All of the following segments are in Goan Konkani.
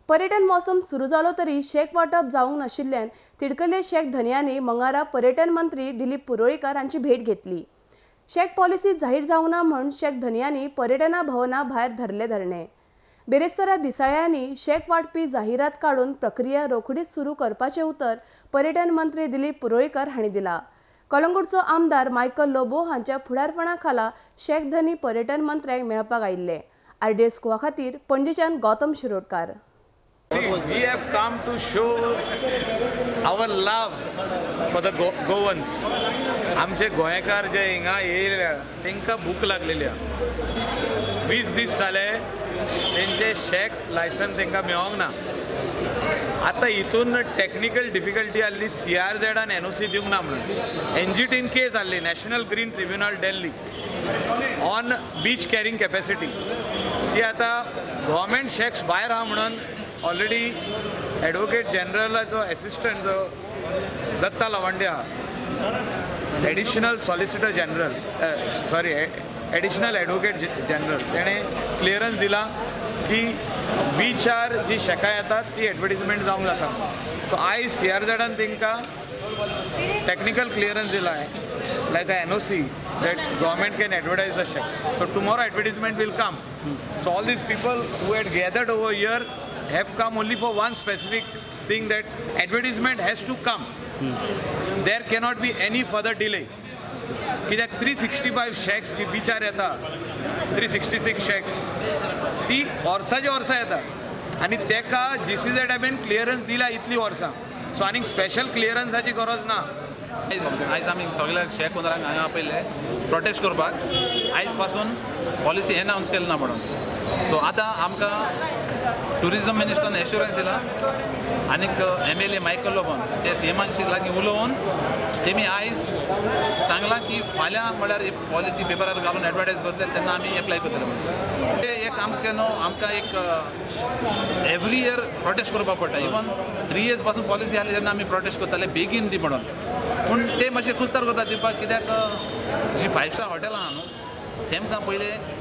पर्यटन मोसम सुरू जालो तरी शॅक वांटप जावंक नाशिल्ल्यान तिडकल्ले शॅक धनयांनी मंगळारा पर्यटन मंत्री दिलीप पुरोळीकर हांची भेट घेतली. शॅक पॉलिसी जाहीर जावंक ना म्हूण शॅक धनयांनी पर्यटना भवना भायर धरले धरणे. बेरेस्तारा दिसाळ्यांनी शॅक वांटपी जाहिरात काडून प्रक्रिया रोखडीच सुरू करपाचें उतर पर्यटन मंत्री दिलीप पुरोळीकर हांणी दिला. कलंगूटचो आमदार मायकल लोबो हांच्या फुडारपणा खाला शॅक धनी पर्यटन मंत्र्यांक मेळपाक आयिल्ले. आरडीएस गोवा खातीर पणजेच्यान Gautam Shirodkar. We have come to show our love for the Goans. आमचे गोंयकार जे हिंगा येयल्या तांकां भूक लागलेली आहा. 20 दीस जाले तेंचे शॅक लायसन्स तांकां मेळोंक ना. आतां हितून टॅक्निकल डिफिकल्टी आहली, सीआरझेडान एनओसी दिवंक ना म्हणून एनजीटीन केस आहली, National Green Tribunal Delhi, on beach carrying capacity. ती आतां गव्हर्मेंट शॅक्स भायर आहा म्हणून ऑलरेडी एडवोकेट जनरलाचो एसिस्टंट जो दत्ता लवांडे आहा, additional solicitor general, sorry, additional advocate general, तेणें क्लियरन्स दिला की बिचार जी शॅकां येतात ती एडवर्टीजमेंट जावंक जाता. सो आयज सीआरझेडान तांकां टॅक्निकल क्लियरन्स दिला आहे, like a NOC that government can advertise the shacks. So tomorrow advertisement will come. So all these people who had gathered over here have come only for one specific thing, that advertisement has to come. There cannot be any further delay. कित्याक 365 शॅक्स जी बिचार येता, 366 शॅक्स, ती वर्साची वर्सां येता आनी तेका जीसीझेड एबीन क्लियरन्स दिला इतली वर्सां. सो आनीक स्पेशल क्लियरन्साची गरज ना. आयज आयज आमी सगळ्या शॅक ओनरांक हांगा आपयले प्रोटेस्ट करपाक, आयज पासून पॉलिसी एनावन्स केली ना म्हणून. सो आतां आमकां ट्युरिजम मिनिस्टरान एश्युरन्स दिला आनीक एमएलए मायकल लोबोन ते सीएमाशी लागीं उलोवन तेमी आयज सांगलां की फाल्यां म्हळ्यार पॉलिसी पेपरार घालून एडवर्टायज करतले तेन्ना आमी एप्लाय करतले म्हणून. ते एक आमचें न्हू, आमकां एक एवरी इयर प्रोटेस्ट करपाक पडटा. इवन 3 इयर्स पासून पॉलिसी आसली तेन्ना आमी प्रोटेस्ट करताले बेगीन दी म्हणून, पूण ते मातशे कुस्तार करता दिवपाक, कित्याक जी 5 स्टार हॉटेलां आहा न्हू तेमकां पयलें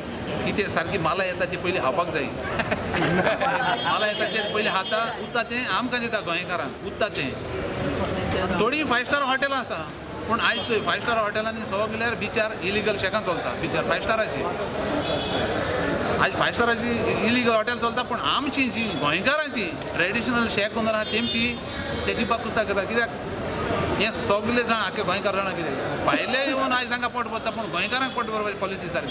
कितें सारकी माला येता ती पयलीं खावपाक जाय. माला येता ते पयलीं खाता, उरता तें आमकां दिता गोंयकारांक, उरता तें. थोडीं 5 स्टार हॉटेलां आसा, पूण आयज चोय 5 स्टार हॉटेलांनी सगल्यार बिचार इलिगल शॅकां चलता. बिचार 5 स्टाराची आयज 5 स्टाराची इलिगल हॉटेल चलता, पूण आमची जी गोंयकारांची ट्रेडिशनल शॅक ओनर आहा तेमची ते दिवपाक कुस्तार करता, कित्याक हे सगळे जाण आख्खे गोंयकार जाणां कितें भायले येवन आयज तांकां पोट भरता, पूण गोंयकारांक पोट भरपाची पॉलिसी सारकी.